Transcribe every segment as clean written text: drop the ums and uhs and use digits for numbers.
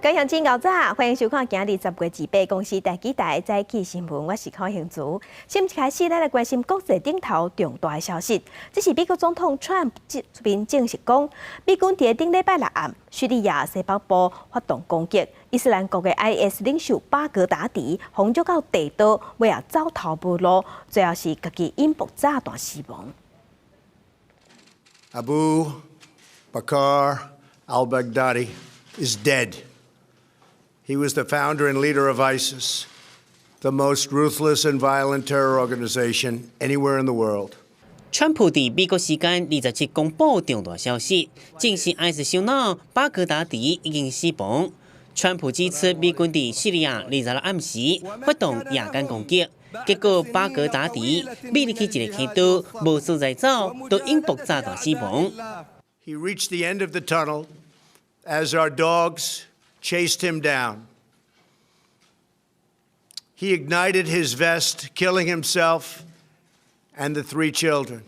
各位鄉親𠢕早，歡迎收看今日10月28公視第幾台早起新聞，我是柯興祖。先一開始，咱來關心國際頂頭重大的消息。這是美國總統川普這邊證實講，美軍佇頂禮拜六暗，敘利亞西北部發動攻擊，伊斯蘭國的 IS 領袖巴格達迪予捉到地道，尾仔走投無路，最後是家己引爆炸彈死亡。 Abu Bakr al-Baghdadi is dead. He was the founder and leader of ISIS, the most ruthless and violent terror organization anywhere in the world. 川普佇美國時間27公布重大消息，證實 ISIS 首腦巴格達迪已經死亡。川普指出，美軍佇敘利亞26暗時發動夜間攻擊，結果巴格達迪匿入去一個坑道，無所在走，就引爆炸彈死亡。 He reached the end of the tunnel as our dogs chased him down. He ignited his vest, killing himself and the three children.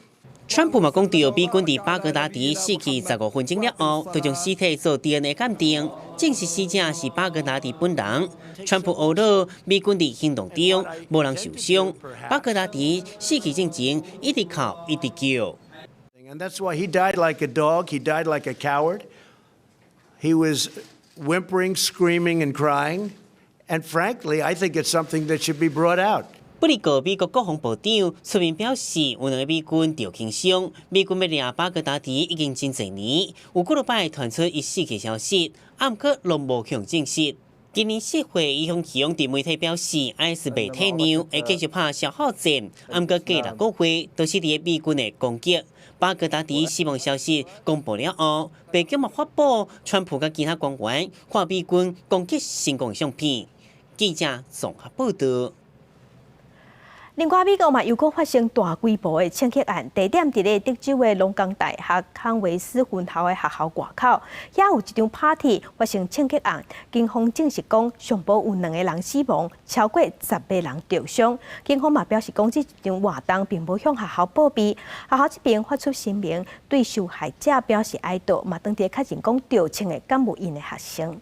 川普嘛講著，美軍佇巴格達迪死去15分鐘了後，就將屍體做 DNA 鑑定，證實死者是巴格達迪本人。川普呵咾，美軍佇行動中無人受傷。巴格達迪死去進前一直哭一直叫。 And that's why he died like a dog. He died like a coward. He was whimpering, screaming, and crying. And frankly, I think it's something that should be brought out. 不過，美國國防部長出面表示，有兩个美軍著輕傷，美軍欲掠巴格達迪已經真濟年，有幾落擺傳出伊死去消息，毋過攏無向證實。今年4月，伊向向佇媒體表示，IS 袂退讓，會繼續拍消耗戰。毋過隔6個月，都是佇美軍的攻擊。巴格達迪死亡消息公布了後，白宮嘛發布川普佮其他官員看美軍攻擊成功的相片。記者綜合報道。另外，美國嘛又閣發生大規模的槍擊案，地點佇咧德州的農工大學康維斯分校的學校外口，遐有一場 party 發生槍擊案，警方證實講上無有兩個人死亡，超過10個人著傷。警方嘛表示講，這場活動並無向學校報備，學校這邊發出聲明，對受害者表示哀悼，嘛當佇咧確認講著槍的敢有𪜶的學生。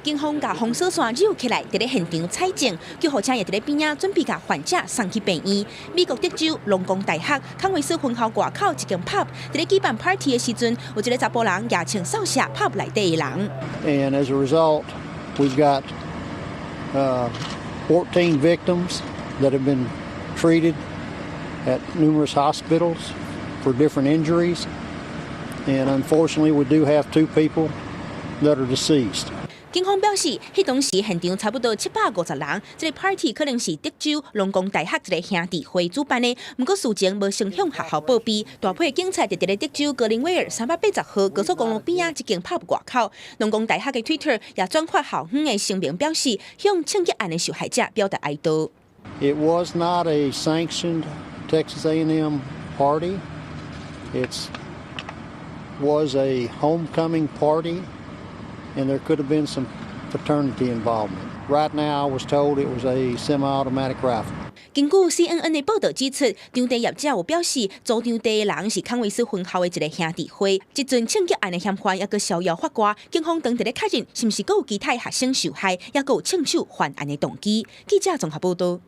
警方共封鎖線繞起來，佇咧現場採證，救護車也佇咧邊仔準備共患者送去病院。美國德州農工大學康維斯分校外口一間 pub，佇咧舉辦 party 的時陣，有一个查埔人舉槍掃射 pub 內底的人。 And as a result, we've got 14 victims that have been treated at numerous hospitals for different injuries. And unfortunately, we do have two people that are deceased. 警方表示，彼當時現場差不多750人，這个 party 可能是德州農工大學一个兄弟會主辦的，毋過事前無先向學校報備。大批警察佇咧德州格林威爾380號高速公路邊仔一間 pub 外口，農工大學的 Twitter 也轉發校方的聲明，表示向槍擊案的受害者表達哀悼。 It was not a sanctioned Texas A&M party. It was a homecoming party. And there could have been some fraternity involvement. Right now, I was told it was a semi-automatic rifle. 根據 CNN 的報道指出，場地業者有表示，租場地的人是康維斯分校的一个兄弟會。這陣槍擊案的嫌犯猶閣逍遙法外，警方當佇咧確認是毋是閣有其他學生受害，猶閣有槍手犯案的動機。記者綜合報道。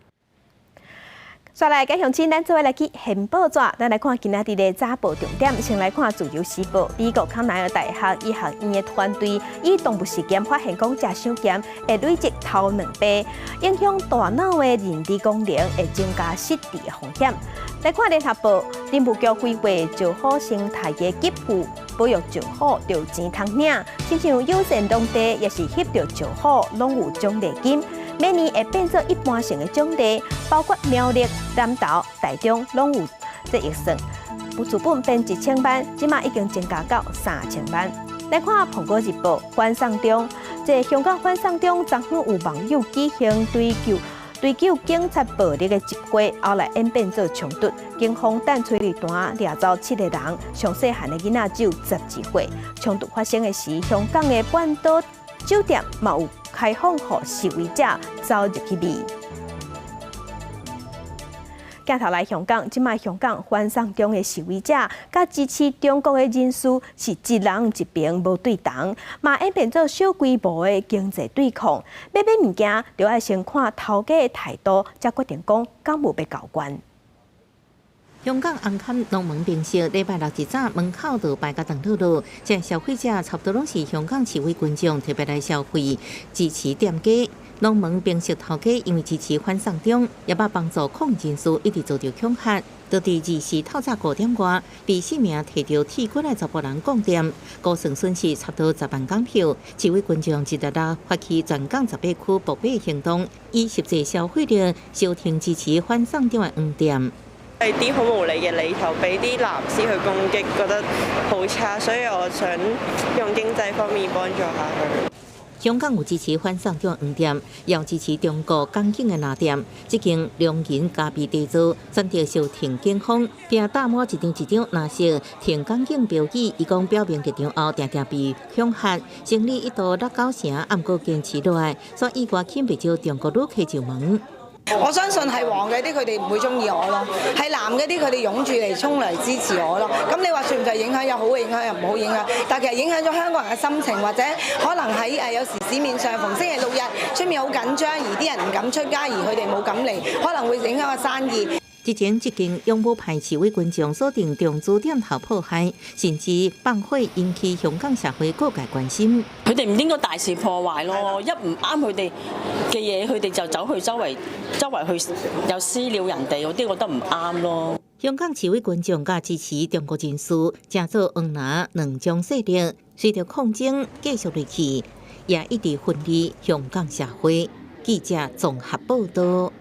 煞來，佮鄉親，咱做伙來去現報紙，咱來看今仔日的早報重點。先來看《自由時報》，美國康奈爾大學醫學院的團隊以動物實驗發現，講食傷鹹會累積頭兩病，影響大腦的認知功能，會增加失智的風險。來看《聯合報》，林務局規劃石虎生態的給付保育石虎著錢通領，親像友善農地，抑是翕著石虎，攏有獎勵金。每年會變做一般性的獎勵，包括苗栗、南投、台中攏有這預算。資本編1000萬，這馬已經增加到3000萬。來看《蘋果日報》反送中，這香港反送中，昨昏有網友舉行追究警察暴力的集會，後來演變做衝突，警方彈催淚彈掠走七个人，上細漢的囡仔只有12歲。衝突發生的時，香港的半島酒店嘛有開放予示威者走入去裡。鏡頭來香港，這擺香港反送中的示威者，佮支持中國的人士是一人一邊無對同，嘛演變做小規模的經濟對抗。欲買物件，著愛先看頭家的態度，才決定講敢有欲交關。香港紅磡龍門冰室禮拜六一早門口就排甲長轆轆，這消費者差不多攏是香港示威群眾特別來消費支持店家。龍門冰室頭家因為支持反送中，也捌幫助抗議人士一直遭著恐嚇。就佇24透早5點外，被四名提著鐵棍的查埔人摃店，估算損失差不多10萬港票。示威群眾這禮拜發起全港18區報名行動，以實際消費力收停支持反送中的黃店。係啲好無理嘅理由，俾啲藍絲去攻擊，覺得好差，所以我想用經濟方面幫助下佢。香港有支持反送中黃店，也有支持中國港警的藍店。這間龍吟咖啡茶座選擇收停警方，並貼滿一張一張藍色挺港警標語。伊講表明立場後，定定被恐嚇，生理一度落九成，毋過堅持落來，煞意外吸引袂少中國旅客上門。我相信係黃嘅啲，佢哋唔會中意我咯；係藍嘅啲，佢哋湧住嚟衝嚟支持我咯。咁你話算唔算影響？有好嘅影響，又唔好影響。但其實影響咗香港人嘅心情，或者可能喺有時市面上逢星期六日出面好緊張，而啲人唔敢出街，而佢哋冇敢嚟，可能會影響個生意。之前這間勇武派示威群眾鎖定中資店頭破壞，甚至放火引起香港社會各界關心。佢哋唔應該大肆破壞咯，一唔啱佢哋嘅嘢，佢哋就走去周圍周圍去又私了人哋，嗰啲覺得唔啱咯。香港示威群眾佮支持中國人士，成做黃藍兩種勢力，隨著抗爭繼續落去，也一直分裂香港社會。記者綜合報道。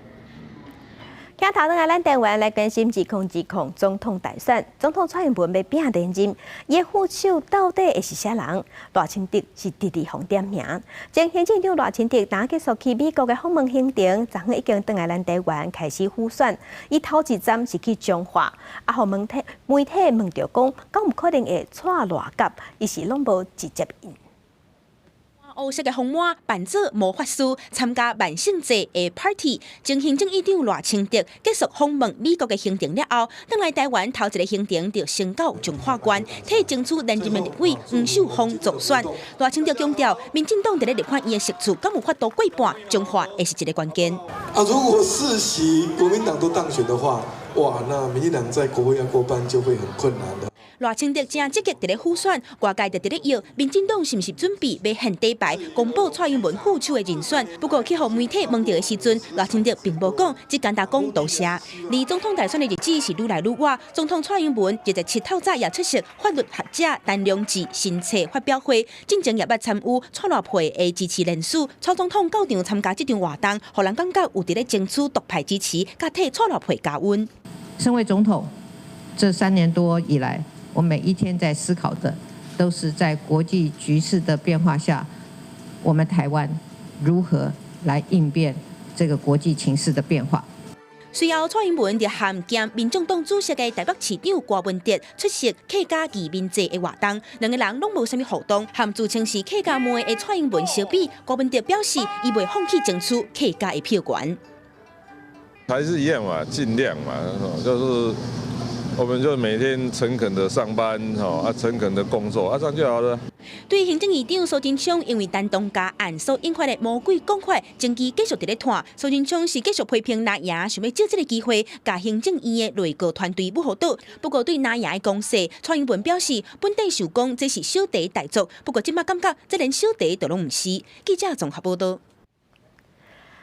鏡頭轉來咱台灣來關心2020總統大選，總統蔡英文欲拼連任，伊的副手到底會是啥人？賴清德是直直予點名。前行政長賴清德剛結束去美國的訪問行程，昨昏已經轉來咱台灣開始輔選。伊頭一站是去彰化，啊，予媒體媒體問著講，敢有可能會蔡賴夾，伊是攏無直接應。烏色的風帽扮做魔法師參加萬聖節的 party。前行政院長賴清德結束訪問美國的行程了後，轉來台灣頭一个行程就先到彰化縣，替爭取連任的立委黃秀芳助選。賴清德強調，民進黨佇咧立法院的席次敢有法度過半，彰化會是一个關鍵。啊，如果四席國民黨都當選的話，哇，那民進黨在國會要過半就會很困難的。賴清德誠積極佇咧輔選，外界就佇咧臆，民進黨是毋是準備欲獻底牌，公布蔡英文副手的人選？不過去予媒體問著的時陣，賴清德並無講，只簡單講多謝。離總統大選的日子是愈來愈倚，總統蔡英文27透早也出席法律學者陳良智新冊發表會，進前也捌參與蔡賴配的支持聯署。蔡總統到場參加這場活動，予人感覺有佇咧爭取獨派支持，佮替蔡賴配加溫。身為總統，這3年多以來，我每一天在思考的，都是在國際局勢的變化下，我們台灣如何來應變這個國際情勢的變化。隨後，蔡英文就和兼民眾黨主席的台北市長柯文哲出席客家義民節的活動，兩个人攏無啥物互動。和自稱是客家妹的蔡英文相比，柯文哲表示伊袂放棄爭取客家的票權。還是一樣嘛，盡量嘛，就是。我們就每天誠懇的上班，吼啊，誠懇的工作，啊，這樣就好了。對行政院長蘇貞昌因為陳東家案所引發的魔鬼講法，爭議繼續佇咧拖。蘇貞昌是繼續批評藍營，想欲藉這个機會，共行政院的內閣團隊舞予倒。不過對藍營的攻勢，蔡英文表示，本底想講這是小題大做，不過這擺感覺這連小題都攏毋是。記者綜合報道。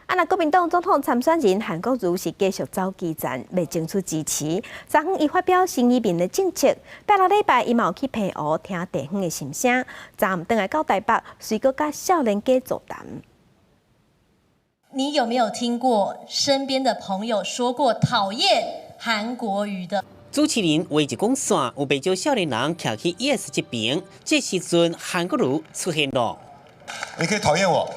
啊，若國民黨總統參選人韓國瑜是繼續走基層，欲爭取支持。昨昏伊發表新移民的政策，拜六禮拜伊嘛有去澎湖聽地方的心聲。昨暗轉來到台北，隨閣佮少年家座談。你有沒有聽過身邊的朋友說過討厭韓國瑜的？主持人話一講煞，有袂少少年人徛去 yes 這邊，這時陣韓國瑜出現了。你可以討厭我，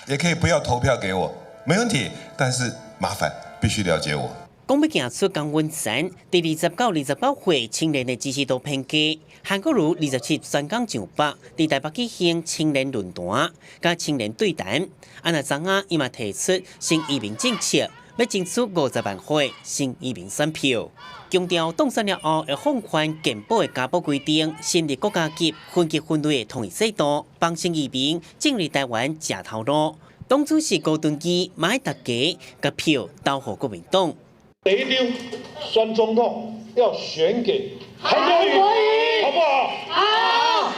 也可以不要投票給我。沒問題，但是麻煩必須了解我。講欲行出同溫層，佇20到29歲青年的支持度偏低。韓國瑜27宣講上北，佇台北舉行青年論壇，佮青年對談。啊，若昨昏伊嘛提出新移民政策，欲爭取50萬票新移民選票，強調當選了後會放寬健保的加保規定，成立國家級分級分類的統一制度，幫新移民進入台灣食頭路。黨主席高敦基嘛愛大家共票投予國民黨。第一張選總統要選給韓國瑜，好不好？好。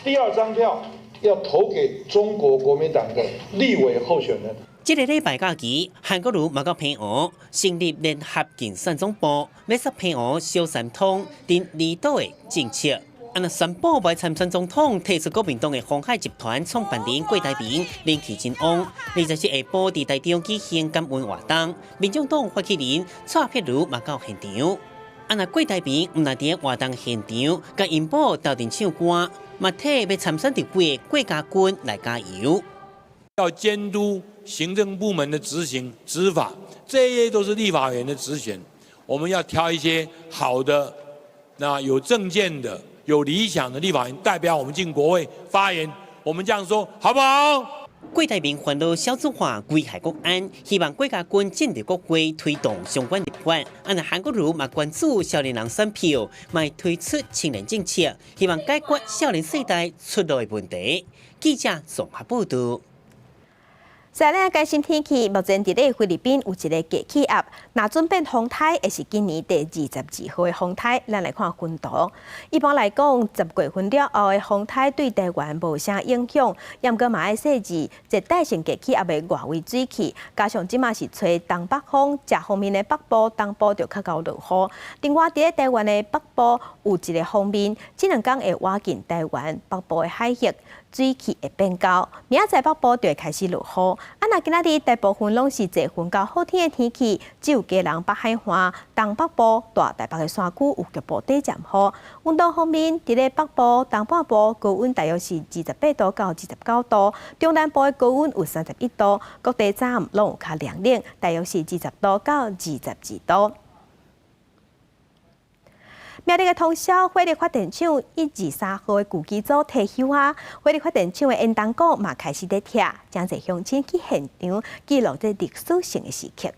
第二張票要投給中國國民黨的立委候選人。這個禮拜假期，韓國瑜嘛到澎湖成立聯合競選總部，欲煞澎湖小三通佇離島的政策。啊，若宣布袂參選總統，退出國民黨的鴻海集團創辦人郭台銘人氣真旺。27下晡佇台中舉行感恩活動，民眾黨發起人蔡壁如嘛到現場。啊，若郭台銘毋但佇活動現場，共𪜶某鬥陣唱歌，嘛替欲參選立委的郭家軍來加油。要監督行政部門的執行執法，這些都是立法委員的職權。我們要挑一些好的、那有政見的、有理想的立法委員代表我們進國會發言。我們這樣說好不好？郭台銘煩惱少子化危害國安，希望郭家軍進入國會推動相關立法。啊，若韓國瑜嘛關注少年人選票，嘛推出青年政策，希望解決少年世代出路的問題。記者綜合報道。再來關心天氣，目前佇咧菲律賓有一个低氣壓，若準變風颱，會是今年第22號的風颱。咱來看雲圖。一般來講，10月份了後的風颱對台灣無啥影響，毋過嘛愛細緻熱帶性低氣壓的外圍水汽，加上這馬是吹東北風，這方面的北部、東部就較𠢕落雨。另外，佇咧台灣的北部有一个鋒面，這兩工會倚近台灣北部的海域。水汽會變高，明仔載北部就會開始落雨。啊，若今仔日大部分攏是濟雲到好天的天氣，只有基隆北海岸、東北部、大台北的山區有局部短暫雨。溫度方面，佇咧北部、東半部高溫大約是28度到29度，中南部的高溫有31度，各地早暗攏有較涼冷，大約是20度到22度。苗栗的通霄火力發電廠一二三號的舊機組退休啊，火力發電廠的煙囱管嘛開始咧拆，誠濟鄉親去現場記錄這歷史性的時刻。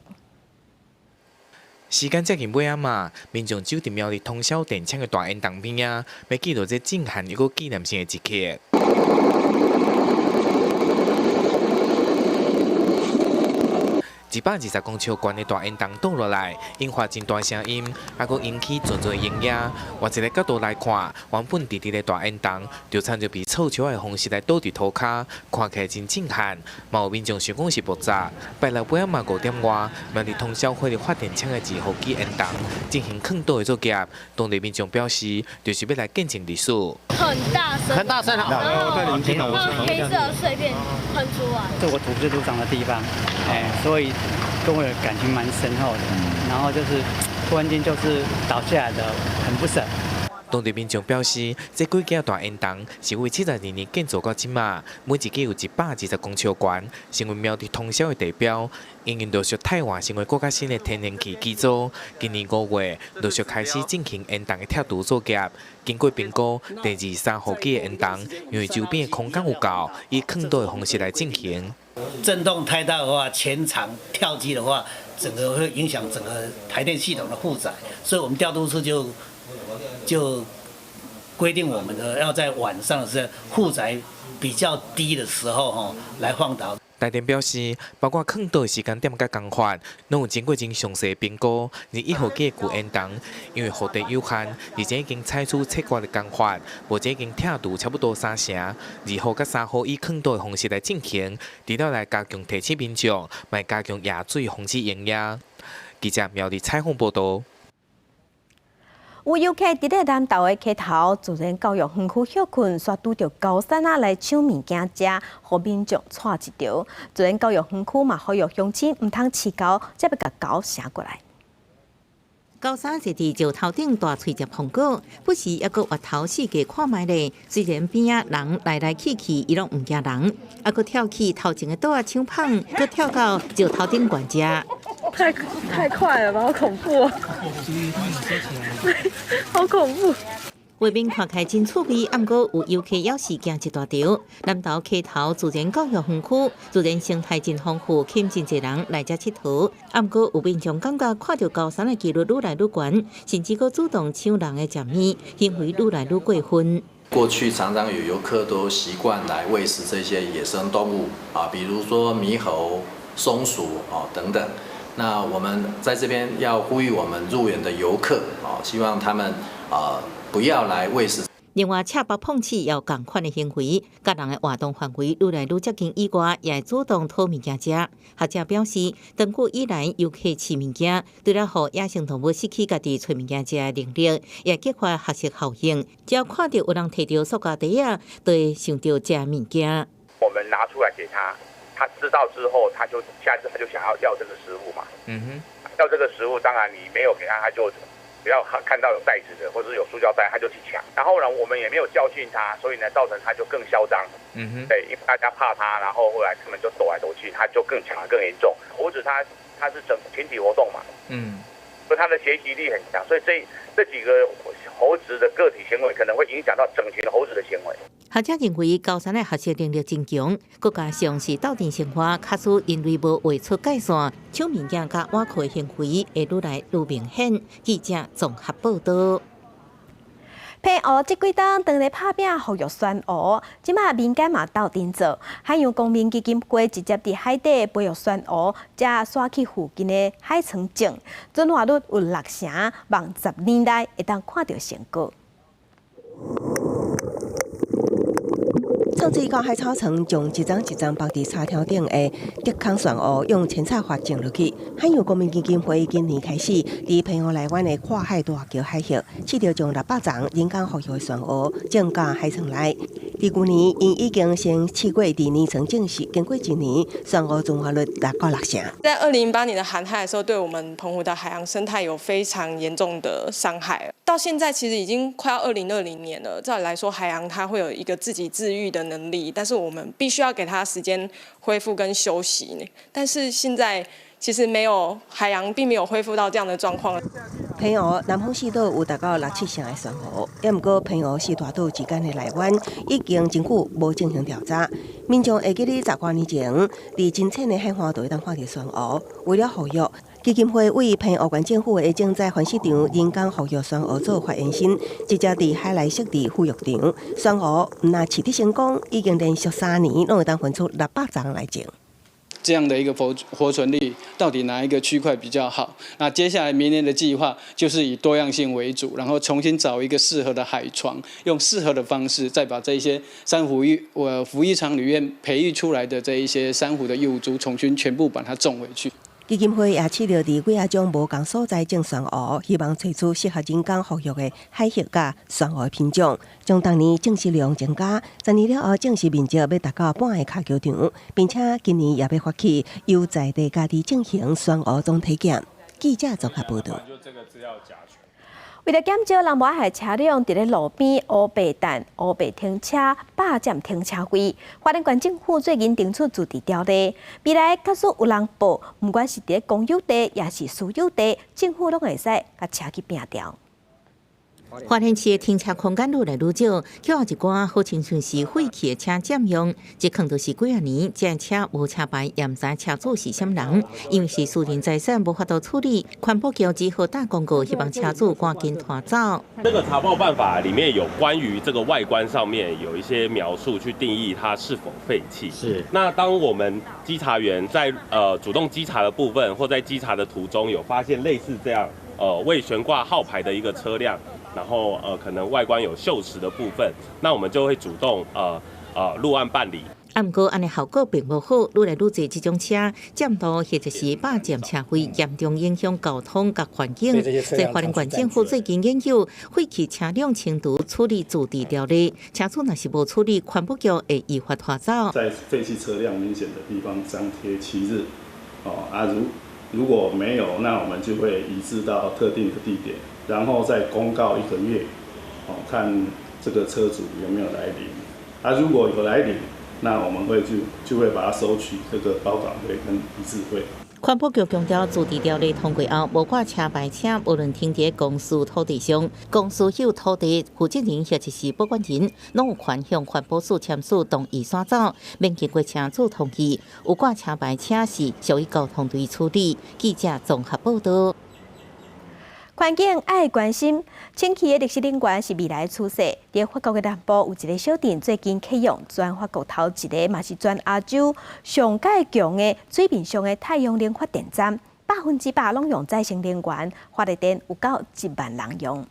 時間接近尾仔嘛，民眾走佇苗栗通霄電廠的大煙囱邊仔，欲記錄這震撼猶閣紀念性的一刻。120公尺懸的大煙囱倒落來，引發真大聲音，猶閣引起陣陣濃煙。換一个角度來看，原本直直的大煙囱，就親像被臭石的方式來倒佇塗跤，看起來真震撼。嘛有民眾想講是木柵，拜六尾仔嘛5點外，苗栗通霄火力發電廠的2號機煙囱進行囥倒的作業。當地民眾表示，就是欲來見證歷史。很大聲，很大聲，然後黑色碎片噴出來。這我土生土長的地方，哎，所以跟我的感情蠻深厚的。然後就是突然間就是倒下來的，很不捨。當地民眾表示，這幾支大煙囱是為72年建造到這馬，每一支有120公尺懸，成為苗栗通霄的地標。因應陸續汰換成為國家新的天然氣機組，今年5月陸續開始進行煙囱的拆除作業。經過評估，第二、三號機的煙囱因為周邊的空間有夠，以囥倒的方式來進行。震動太大的話，全場跳機的話，整個會影響整個台電系統的負載，所以我們調度處就規定我們的要在晚上的時候負載比較低的時候，吼來放倒。台電表示，包括囥倒的時間點佮工法，攏有經過真詳細評估。而1號機的舊煙囱，因為土地有限，而且已經採取切割的工法，目前已經拆除差不多三成。2號佮3號以囥倒的方式來進行，除了來加強提醒民眾，嘛加強壓水防止濃煙。記者苗栗採訪報導。有遊客佇咧南投的溪頭自然教育園區歇睏，煞拄著猴毳仔來搶物件食，予民眾掣一著。自然教育園區嘛，呼籲鄉親毋通飼猴，才欲共猴捎過來。猴毳坐佇石頭頂大喙食蘋果，不時猶閣越頭四界看覓咧。雖然邊仔人來來去去，伊攏毋驚人，猶閣跳起頭前的桌仔搶麭，閣跳到石頭頂懸食。太快了吧，好恐怖哦！好恐怖！畫面看起來真趣味，毋過有遊客猶是驚一大條。南投溪頭自然教育園區，自然生態真豐富，吸引真濟人來遮𨑨迌。毋過有民眾感覺看著高山的幾率愈來愈懸，甚至閣主動搶人的食物，行為愈來愈過分。過去常常有遊客都習慣來餵食這些野生動物啊，比如說獼猴、松鼠哦等等。那我們在這邊要呼籲我們入園的遊客啊，希望他們啊不要來餵食。另外，赤腹碰刺也有仝款的行為，佮人的活動範圍愈來愈接近以外，也會主動討物件食。學者表示，長久以來遊客飼物件，除了予野生動物失去家己揣物件食的能力，也激發學習效應。只要看著有人提著塑膠袋仔，就會想著食物件。我們拿出來給他，他知道之後，他就下次他就想要要這個食物嘛。要這個食物，當然你沒有給他，他就只要看到有袋子的或者是有塑膠袋，他就去搶。然後呢，我們也沒有教訓他，所以呢，造成他就更囂張。對，因為大家怕他，然後後來他們就躲來躲去，他就更搶得更嚴重。猴子它是整群體活動嘛，所以它的學習力很強，所以這幾個猴子的個體行為可能會影響到整群猴子的行為。學者認為，高山的學習能力真強，閣加上是鬥陣生活，假使人類無畫出界線，搶物件佮挖苦的行為會愈來愈明顯。記者綜合報導。澎湖這幾冬當咧拍拚復育珊瑚，這馬民間嘛鬥陣做。海洋公民基金會直接佇海底培育珊瑚，才徙去附近的海床種，轉化率有六成，望10年內會當看著成果。創水到海草床，將一層一層縛佇沙條頂的竹空珊瑚用扦插法種落去。海洋公民基金會今年開始，佇澎湖內灣的跨海大橋海域，試著將600叢人工復育的珊瑚種到海床內。佇舊年，𪜶已經先試過佇泥層種植，經過一年，珊瑚存活率達到六成。在2008年的寒害的時候，對我們澎湖的海洋生態有非常嚴重的傷害。到現在其實已經快要2020年了。照理來說，海洋它會有一個自己治癒的能力，但是我們必須要給它時間恢復跟休息。但是現在其實沒有海洋並沒有恢復到這樣的狀況。澎湖南方四島有達到六七成的珊瑚，也毋過澎湖四大島之間的內灣已經真久無進行調查。民眾會記得十多年前，佇真淺的海岸就會當看著珊瑚。為了復育，基金會為澎湖縣政府的種仔繁殖場人工復育珊瑚做發延伸，直接佇海內設置復育場。珊瑚毋但飼得成功，已經連續3年攏會當分出600叢來種。這樣的一個活存率，到底哪一個區塊比較好？那接下來明年的計劃就是以多樣性為主，然後重新找一個適合的海床，用適合的方式，再把這些珊瑚撫育場裡面培育出來的這一些珊瑚的幼株，重新全部把它種回去。基金會也試著佇幾仔種無仝所在種珊瑚，希望揣出適合人工復育的海域佮珊瑚品種，將逐年種植量增加。10年了後，種植面積欲達到半個跤球場，並且今年也欲發起由在地家己進行珊瑚總體檢。記者綜合報導。為了減少人無愛車輛佇咧路邊烏白等、烏白停車、霸佔停車位，花蓮縣政府最近定出自治條例，未來假使有人報，毋管是佇咧公有地，抑是私有地，政府攏會使共車去拚掉。花蓮市的停車空間愈來愈少，予一寡好親像是廢棄的車佔用，這可能就是幾仔年，這車無車牌，也毋知車主是啥人，因為是私人財產，無法度處理，環保局只好打廣告，希望車主趕緊拖走。這個查報辦法裡面有關於這個外觀上面有一些描述，去定義它是否廢棄。是。那當我們稽查員在主動稽查的部分，或在稽查的途中有發現類似這樣未懸掛號牌的一個車輛。然後可能外觀有鏽蝕的部分，那我們就會主動入案辦理。啊，毋過按呢效果並無好，愈來愈濟這種車佔道或者是霸佔車位，嚴重影響交通佮環境。所以花蓮縣政府最近研究廢棄車輛清除處理自治條例，車主若是無處理，環保局會依法拖走。在廢棄車輛明顯的地方張貼7日，哦啊，如果沒有，那我們就會移置到特定的地點。然後再公告一個月，哦，看這個車主有沒有來領。啊，如果有來領，那我們會就會把它收取這個保管費跟移置費。環保局強調，自治條例通過後，無掛車牌車，無論停佇公司土地上，公司有土地負責人或者是保管人，攏有權向環保署簽署同意徙走，免經過車主同意。有掛車牌車是屬於交通隊處理。記者綜合報道。環境愛關心，清氣的綠色能源是未來趨勢。佇法國的南部有一个小鎮，最近啟用全法國頭一个，嘛是全亞洲上蓋強的水面上的太陽能發電站，100%攏用再生能源發的電，有夠1萬人用。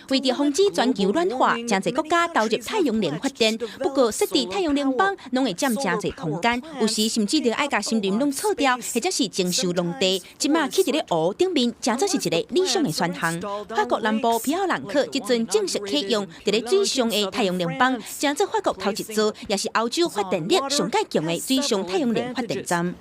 為著防止全球暖化，誠濟國家投入太陽能發電。不過，設置太陽能板攏會佔誠濟空間，有時甚至著愛共森林攏鋤掉，或者是徵收農地。這馬起佇咧湖頂面，誠做是一个理想的選項。法國南部皮奧朗克這陣正式啟用佇咧水上的太陽能板，誠做法國頭一座，也是歐洲發電力上蓋強的水上太陽能發電站。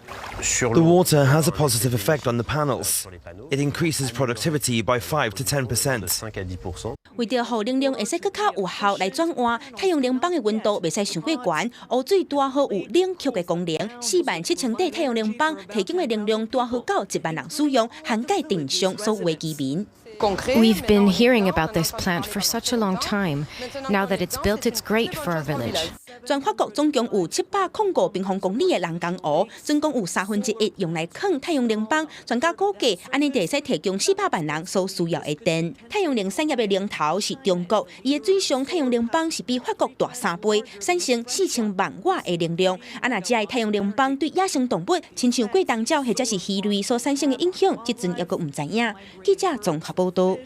The water has a positive effect on the panels. It increases productivity by 5 to 10%. 為著予能量會使閣較有效來轉換，太陽能板的溫度袂使傷過懸，湖水拄好有冷卻的功能。47,000塊太陽能板提供的能量拄好夠1萬人使用，涵蓋鎮上所有的居民。 We've been hearing about this plant for such a long time. Now that it's built, it's great for our village. 全法國總共有705平方公里的人工湖，總共有1/3用來囥太陽能板，專家估計，按呢就會使提供400萬人所需要的電。太陽能產業的龍頭是中國，伊的水上太陽能板是比法國大3倍，產生4000萬瓦的能量。啊，若這个太陽能板對野生動物，親像過冬鳥或者是魚類所產生的影響，這陣猶閣毋知影。記者綜合報道。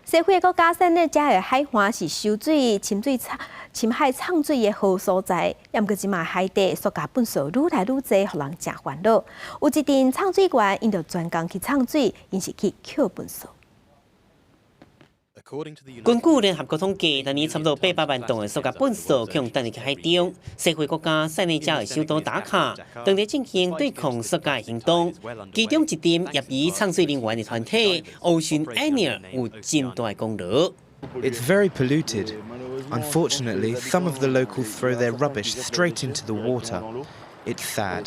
西非國家塞內加爾海岸是收水、深水、深海藏水的好所在，猶毋過這馬海底塑膠糞埽愈來愈濟，予人誠煩惱。有一陣藏水員，𪜶就專工去藏水，𪜶是去抾糞埽。根據聯合國統計，逐年差不多800萬噸的塑膠糞埽予擲入去海中。西非國家塞內加爾首都達卡，當地進行對抗塑膠行動，其中一陣業餘藏水人員的團體 Ocean Annual 有真大的功勞。 It's very polluted. Unfortunately, some of the locals throw their rubbish straight into the water. It's sad.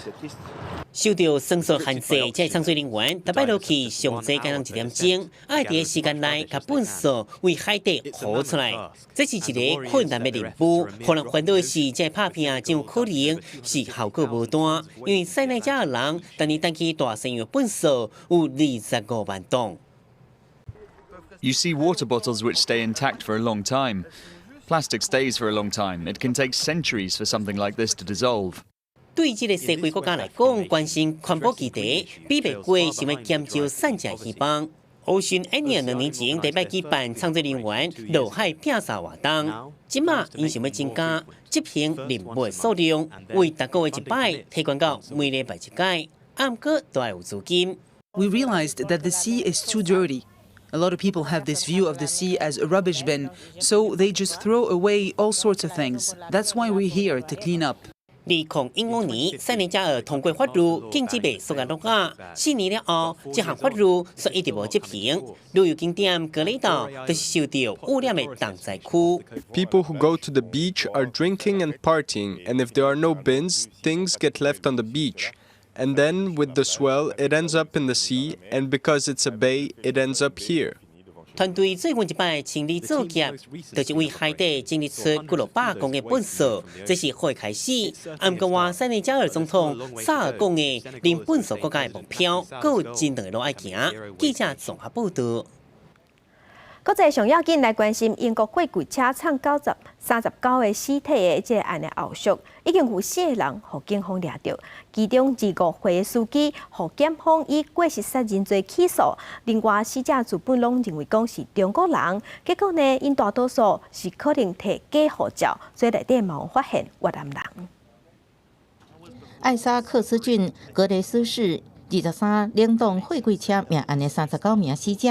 受著繩索限制，這個藏水人員逐擺落去上濟敢若一點鐘，愛佇時間內共糞埽為海底予出來。這是一个困難的任務，予人煩惱的是，這个拍拚真有可能是效果無大，因為塞內加爾人逐年擲去大西洋糞埽有25萬噸。 You see water bottles which stay intact for a long time. Plastic stays for a long time. It can take centuries for something like this to dissolve. 對這个西非國家來講，關心環保議題，比袂過想欲減少散食希望。Ocean Annual 2年前第擺舉辦藏水人員落海摒掃活動，這馬𪜶想欲增加執行任務的數量，為逐個月一擺提懸到每禮拜一擺，毋過都愛有資金。 We realized that the sea is too dirty. A lot of people have this view of the sea as a rubbish bin, so they just throw away all sorts of things. That's why we're here to clean up. 2015年，塞內加爾通過法律禁止賣塑膠橐仔。4年了後，這項法律卻一直無執行。旅遊景點戈雷島就是受著污染的重災區。 People who go to the beach are drinking and partying, and if there are no bins, things get left on the beach. And then with the swell, it ends up in the sea, and because it's a bay, it ends up here. 團隊最近一擺清理作業，就是為海底整理出幾落百公的糞埽，這是好的開始。毋過話塞內加爾總統薩爾講的零糞埽國家的目標，閣有真長的路愛行。記者綜合報道。國際上要緊來關心英國貨櫃車藏39個屍體的這个案的後續，已經有四個人予警方掠著，其中25歲的司機予檢方以過失殺人罪起訴，另外死者自本攏認為講是中國人，結果呢，𪜶大多數是可能提假護照，所以內底嘛有發現越南人。艾薩克斯郡格雷斯市23冷凍貨櫃車命案的39名死者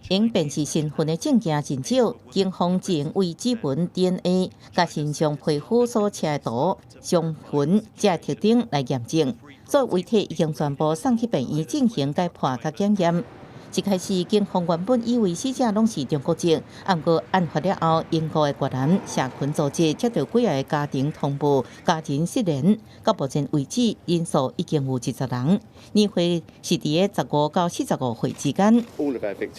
，𪜶辨識身份的證件真少，警方只用為指紋 DNA 佮身上皮膚所赤的圖、傷痕這特徵來驗證，所以遺體已經全部送去病院進行解剖佮檢驗。一開始，警方原本以為死者攏是中國籍，毋過案發了後，英國的越南社群組織接到幾个家庭通報，家人失聯。到目前為止，人數已經有20人，年歲是佇个15到45歲之間。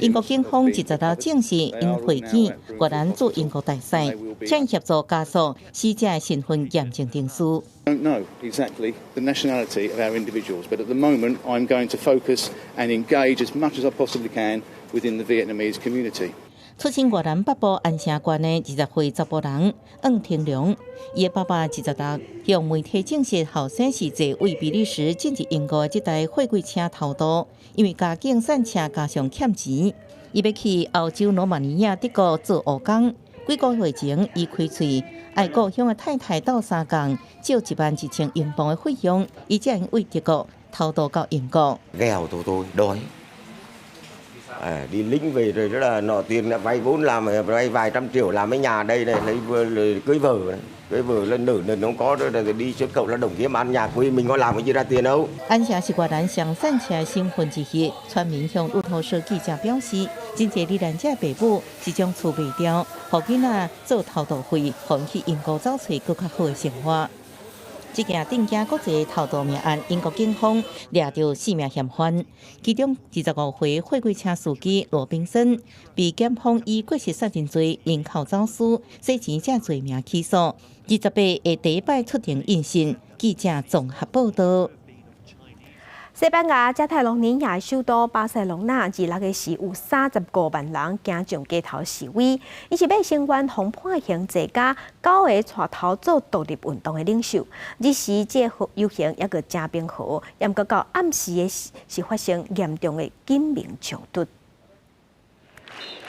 英國警方26證實，𪜶會見越南駐英國大使，請協助加速死者的身份驗證程序。 Don't know exactly the nationality of our individuals, but at the moment I'm going to focus and engage as much as I possibly can within the Vietnamese community. 出身越南北部安城縣的20歲查埔人黃天良，伊的爸爸26向媒體證實，後生是坐為比利時進入英國的這台貨櫃車偷渡，因為家境散赤加上欠錢，伊欲去歐洲羅馬尼亞、德國做烏工。幾個月前，伊開喙愛故鄉的太太鬥相共，借11萬1千英鎊的費用，伊才會為德國偷渡到英國。 Nghèo tụi tôi đói à, đi lính về rồi đó là nợ tiền là vay vốn làm vay vài trăm triệu làm cái nhà đây này lấy vừa cưới vợ này. Cưới vợ lên nửa nên không có rồi đi xuất khẩu lao động kiếm ăn nhà quê mình có làm cái gì ra tiền đâu。 安城是越南上散赤省份之一，村民向路透社記者表示，真濟罹難者爸母是將厝賣掉，予囡仔做偷渡費，予𪜶去英國走揣閣較好的生活。這件震驚國際偷渡命案，英國警方掠著四名嫌犯，其中25歲貨櫃車司機羅賓森被檢方以過失殺人罪、人口走私、洗錢這罪名起訴。28會第一擺出庭應訊。記者綜合報道。西班牙加泰隆尼亞首都巴塞隆納，26日時有35萬人行上街頭示威，𪜶是欲聲援予判刑坐監九个帶頭做獨立運動的領袖。彼時這個遊行猶閣誠平和，毋過到暗時的時是發生嚴重的警民衝突。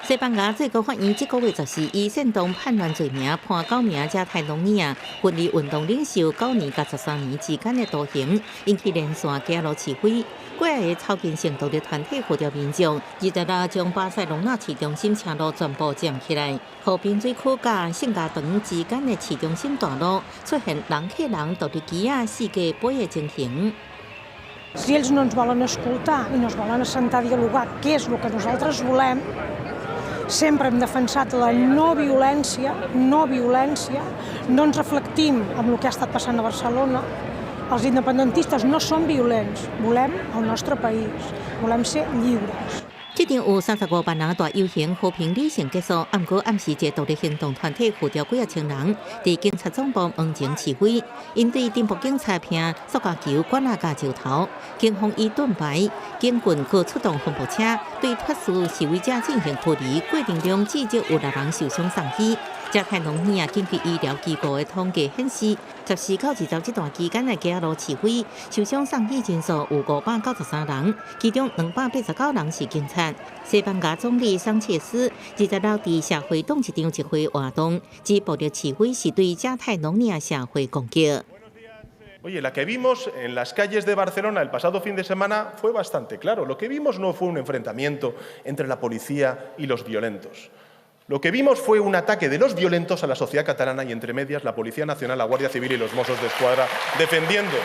西班牙最高法院這個月14以煽動叛亂罪名判九名加泰隆尼亞分離運動領袖9年到13年之間的徒刑，引起連線街路示威。幾个草根性獨立團體號召民眾，26將巴塞隆納市中心車路全部佔起來，和平水區佮聖家堂之間的市中心大路出現人客人獨立旗仔四界飛的情形。 Si ells no ens volen escoltar i no es volen assentar a dialogar què és el que nosaltres volem, sempre hem defensat la no violència, no violència, no ens reflectim amb el que ha estat passant a Barcelona. Els independentistes no som violents, volem el nostre país, volem ser lliures. 這場有35萬人大遊行和平理性結束，毋過暗時這獨立行動團體號召幾仔千人佇警察總部門前示威，𪜶對偵捕警察拋塑膠球、罐仔佮石頭，警方以盾牌、警棍閣出動風暴車對脫序示威者進行驅離，過程中至少有六人受傷送醫。加泰隆尼亞緊急醫療機構的統計顯示，14到20這段期間的街路示威，受傷送醫人數有593人，其中289人是警察。西班牙總理桑切斯26佇社會黨一場集會活動，指暴力示威是對加泰隆尼亞社會攻擊。 Oye, la que vimos en las calles de Barcelona el pasado fin de semana fue bastante claro. Lo que vimos no fue un enfrentamiento entre la policía y los violentos. Lo que vimos fue un ataque de los violentos a la sociedad catalana y, entre medias, la Policía Nacional, la Guardia Civil y los Mossos de Escuadra defendiendo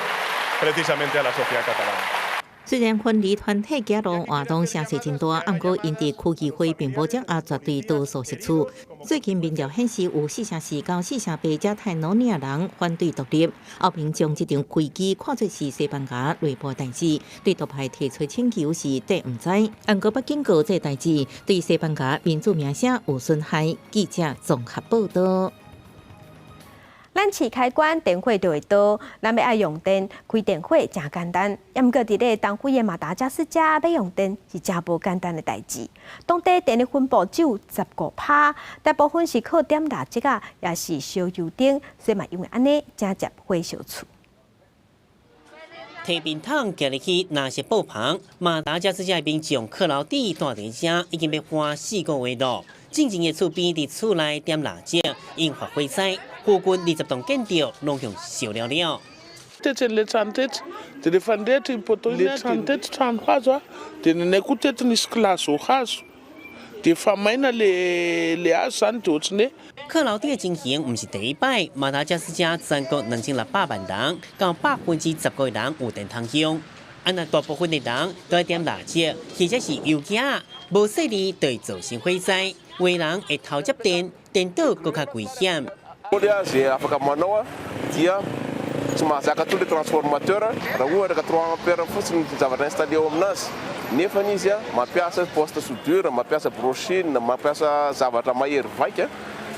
precisamente a la sociedad catalana. 雖然分離團體街路活動聲勢真大，毋過𪜶佇區議會並無掌握絕對多數席次。最近民調顯示有4成4到4成8加泰羅尼亞人反對獨立。歐盟將這場危機看作是西班牙內部代誌，對獨派提出請求是綴毋知。毋過北警告這代誌對西班牙民主名聲有損害。記者綜合報道。咱飼開關電火就會多，咱欲愛用電開電火誠簡單。毋過佇咧東非的馬達加斯加欲用電是誠無簡單的代誌。當地電力分布只有15%，大部分是靠點蠟燭仔，抑是燒油燈，所以嘛因為按呢，誠捷火燒厝。提便桶行入去藍色布棚，馬達加斯加的民眾囥樓底蹛佇遮，已經欲換4個月咯。進前的厝邊佇厝內點蠟燭，引發火災，附近20棟建築攏予燒了了。 Tety le trano tety de rehefa nirehitra iny poteau le trano tety trano hazo a de nenay koa tety nisy kilazo hazo de efa maina le le hazo zany de ohatrany hoe 囥樓底的情形毋是第一擺，馬達加斯加全國2600萬人，到15%個人有電通用。啊，若大部分的人都愛點蠟燭，或者是油鏡，無細膩就會造成火災。有的人會偷接電，顛倒閣較危險。 Zay afaka manao a dia tsy mahazaka to le transformateur raha ohatra ka 3 ampère fotsiny zavatra installé ao aminazy nefa izy a mampiasa poste soudure, mampiasa brushing, mampiasa zavatra mahery vaika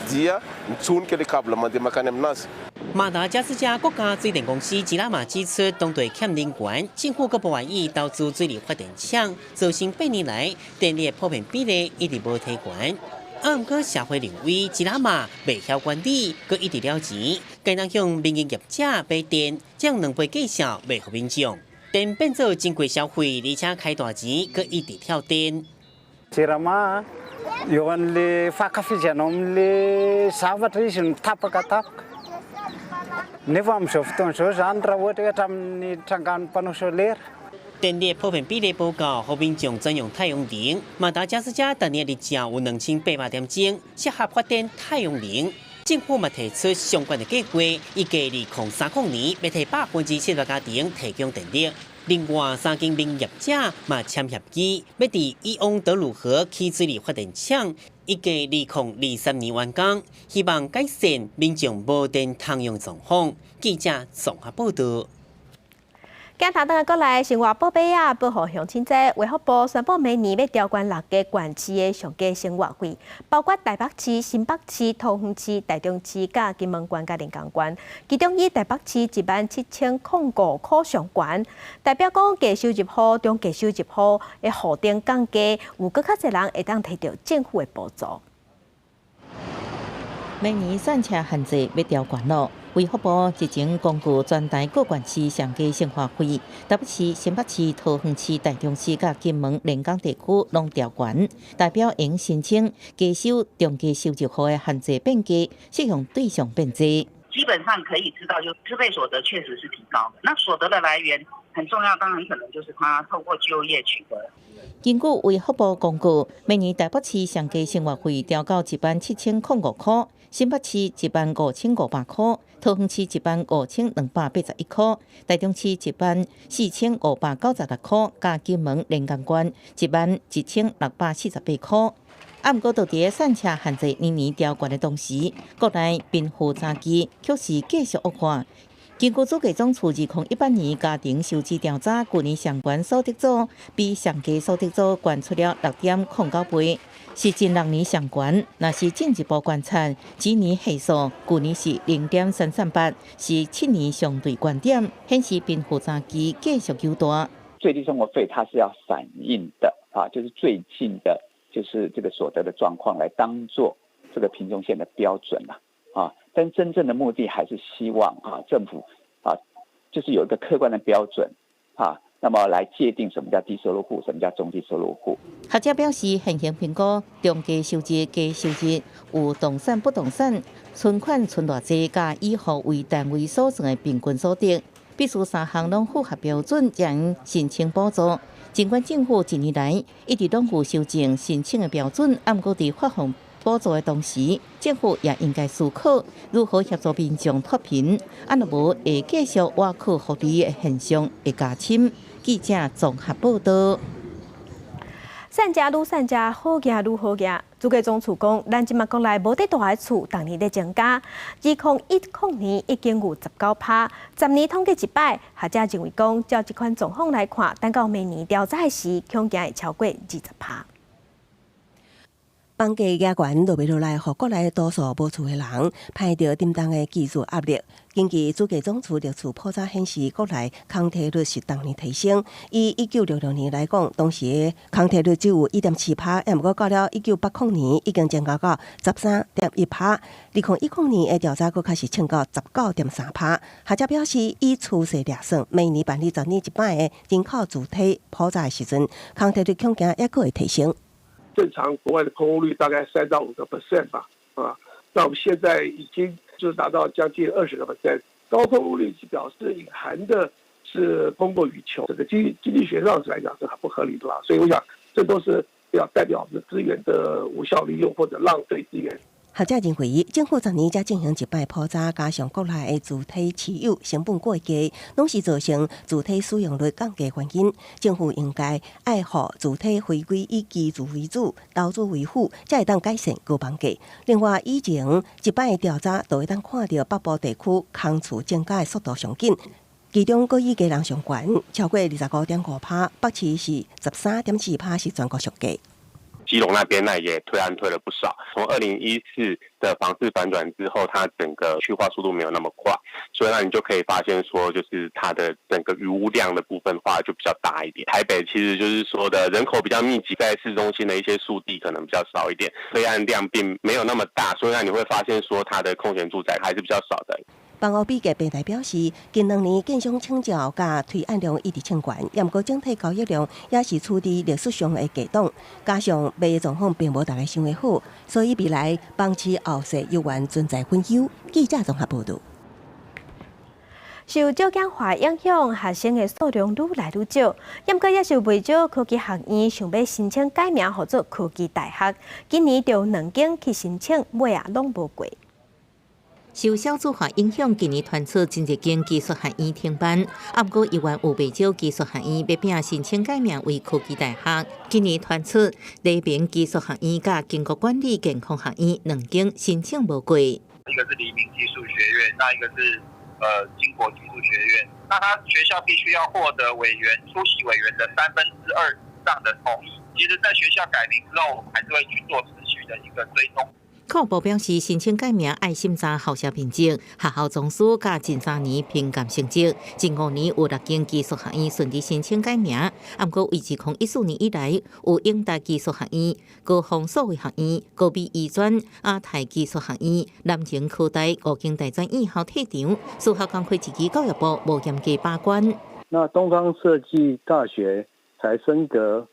dia mitsonika le câble mandeha makany aminazy. 馬達加斯加國家水電公司吉拉馬指出，當地欠能源，政府閣無願意投資水力發電廠，造成8年來電力普遍比例一直無提懸。啊，毋過社會認為吉拉馬袂曉管理，閣一直了錢，該當向民營業者買電，這樣兩倍價數賣予民眾，電變做真貴消費，而且開大錢，閣一直跳電。 Jirama eo an'le fankafizanao amin'le zavatra izy no tapakatapaka nefa amin'izao fotoana izao zany raha ohatra hoe hatramin'ny trangan'ny panneau solaire. 電力普遍比例無夠，予民眾轉用太陽能。馬達加斯加逐年日照有2800點鐘，適合發電太陽能。政府嘛提出相關的計劃，預計2030年欲替7%的家庭提供電力。另外，三間民業者嘛簽協議，欲佇伊翁德魯河起水力發電廠，預計2023年完工，希望改善民眾無電通用狀況。記者綜合報道。鏡頭轉過來，生活寶貝仔，報予鄉親知，衛福部宣布明年欲調懸六个縣市的上低生活費，包括台北市、新北市、桃園市、台中市、佮金門縣、佮連江縣。其中以台北市10,705塊上懸，代表講低收入戶、中低收入戶的戶頂降低，有閣較濟人會當提著政府的補助。明年散車限制欲調懸囉。衛福部日前公告全台各縣市上低生活費，台北市、新北市、桃園市、台中市佮金門、連江地區攏調懸，代表應申請低收、中低收入戶的限制變低，適用對象變濟。基本上可以知道，就支配所得確實是提高的。那所得的來源很重要，當然可能就是他透過就業取得。根據衛福部公告，明年台北市上低生活費調到10,705塊，新北市15,500塊，桃園市15,281塊，台中市14,596塊，佮金門連江縣11,648塊。啊，毋過，佇咧散車限制年年調懸的同時，國內貧富差距卻是繼續惡化。根據主計總處2018年家庭收支調查，舊年上懸所得組比上低所得組懸出了6.09倍，是近6年上懸。若是進一步觀察，幾年係數，舊年是0.338，是7年相對懸點，顯示貧富差距繼續擴大。最低生活費它是要反映的啊，就是最近的，就是這個所得的狀況來當做這個貧窮線的標準啦，啊，但真正的目的還是希望啊，政府啊，就是有一個客觀的標準啊，那麼來界定什麼叫低收入戶，什麼叫中低收入戶。學者表示，現行評估中低收入、低收入有動產、不動產、存款存偌濟，佮以戶為單位所算的平均所得，必須三項攏符合標準，才能申請補助。儘管政府近年來一直攏有修正申請的標準，毋過佇發放補助的同時，政府也應該思考如何協助民眾脫貧，啊若無會繼續挖苦福利的現象會加深。記者綜合報道。散遮愈散遮好額愈好額。主計總處講，咱這馬國內無佇住的厝，逐年咧增加。2010年已經有19趴，10年統計一擺，學者認為講，照這款狀況來看，等到明年調查時，恐驚會超過20趴。房價額懸落袂落來，予國內多數無厝的人排著沉重的居住壓力。根據主計總處歷次普查顯示，國內空置率是逐年提升。以1966年來講，當時的空置率只有1.7趴，毋過到了1980年已經增加到13.1趴。2010年的調查閣較是衝到19.3趴。學者表示，以趨勢來算，每年辦理10年一擺的人口主體普查的時陣，空置率恐驚猶閣會提升。正常國外的空屋率大概3到5個 percent 吧，啊，那我們現在已經就達到將近20個 percent。高空屋率表示隱含的是供過於求，這個經濟學上來講是很不合理的啦。所以我想，這都是要代表我們資源的無效利用或者浪費資源。學者認為，政府十年才進行一擺普查，加上國內的住宅持有成本過低，攏是造成住宅使用率降低原因。政府應該愛予住宅回歸以居住為主，投資為輔，才會當改善高房價。另外，以前一擺調查就會當看著北部地區空厝增加的速度上緊，其中閣以基隆上懸，超過25.5%，北市是13.4%，是全國上低。基隆那邊那也推案推了不少。從2014的房市反轉之後，它整個去化速度沒有那麼快，所以那你就可以發現說，就是它的整個餘屋量的部分話就比較大一點。台北其實就是說的人口比較密集，在市中心的一些速地可能比較少一點，推案量並沒有那麼大，所以那你會發現說它的空閒住宅還是比較少的。房屋比價平台表示，近2年建商請照佮推案量一直衝懸，毋過整體交易量也是處佇歷史上的低檔，加上賣的狀況並無大家想的好，所以未來房市後勢猶原存在隱憂。記者綜合報導。受少子化影響，學生的數量愈來愈少。毋過也是有袂少科技學院想欲申請改名，號做科技大學。今年就有兩間去申請，尾仔攏無過。受少子化影響，今年傳出真濟間技術學院停辦，啊，毋過猶原有袂少技術學院欲拼申請改名為科技大學。今年傳出黎明技術學院佮經國管理健康學院兩間申請無過。一個是黎明技術學院，那一個是經國技術學院。那他學校必須要獲得委員出席委員的2/3以上的同意。其實，在學校改名之後，我們還是會去做持續的一個追蹤。教育部表示，申請改名愛審查校舍面積、學校總數佮近3年評鑑成績。近5年有六間技術學院順利申請改名，毋過自2014年以來，有永大技術學院、高峰數位學院、高美醫專、亞太技術學院、南寧科大五間大專院校退場，事後工會質疑教育部無嚴格把關。那東方設計大學才升格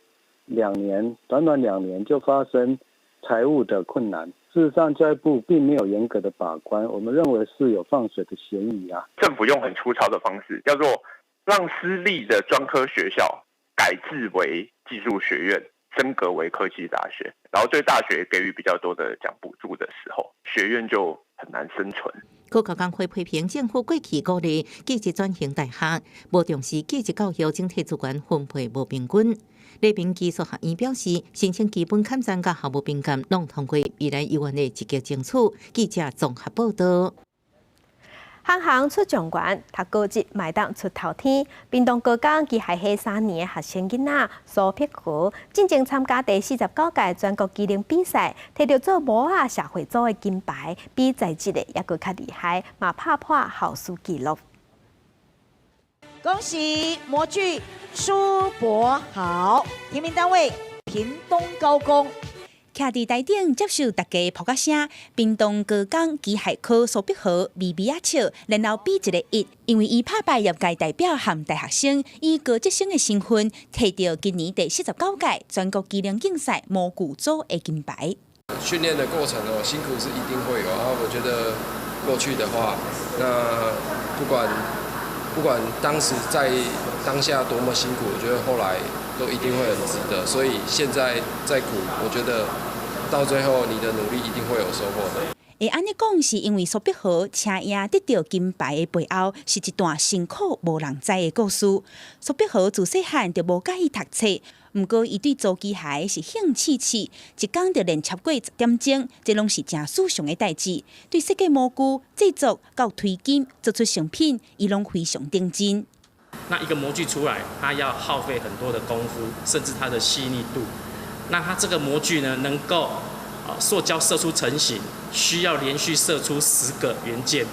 2年，短短2年就發生財務的困難。事實上，教育部並沒有嚴格的把關，我們認為是有放水的嫌疑啊。政府用很粗糙的方式，叫做讓私立的專科學校改制為技術學院，升格為科技大學，然後對大學給予比較多的獎補助的時候，學院就很難生存。高教工會批評政府過去鼓勵技職轉型大學，無重視技職教育整體資源分配無平均。黎明技術學院表示，申請基本勘站佮校務評鑑攏通過，未來猶原會積極爭取。記者綜合報導。行行出狀元，讀高職嘛會當出頭天。屏東高工機械系3年的學生囡仔蘇碧豪，進前參加第49屆全國技能比賽，摕著做模仔社會組的金牌，比在職的猶閣較厲害，嘛拍破校史紀錄。恭喜模具蘇博豪，提名單位屏東高工。徛佇台頂接受大家拍掌聲，屏東高工機械科蘇碧豪微微仔笑，然後比一个一，因為伊拍敗業界代表和大學生，以高職生的身份，摕著今年第49屆全國技能競賽模具組的金牌。訓練的過程哦，辛苦是一定會有啊。我覺得過去的話，那不管當時在當下多麼辛苦，我覺得後來都一定會很值得。所以現在再苦，我覺得到最後你的努力一定會有收穫的。會按呢講，是因為蘇碧豪車贏得著金牌的背後，是一段辛苦無人知的故事。蘇碧豪自細漢就無佮意讀冊，毋過伊對做機械是興趣趣，一工就練超過10點鐘，這攏是誠史上的代誌。對設計模具、製作到推金，做出成品，伊攏非常認真。那一個模具出來，它要耗費很多的功夫，甚至它的細膩度。那它這個模具呢，能夠塑膠射出成型，需要連續射出10個元件，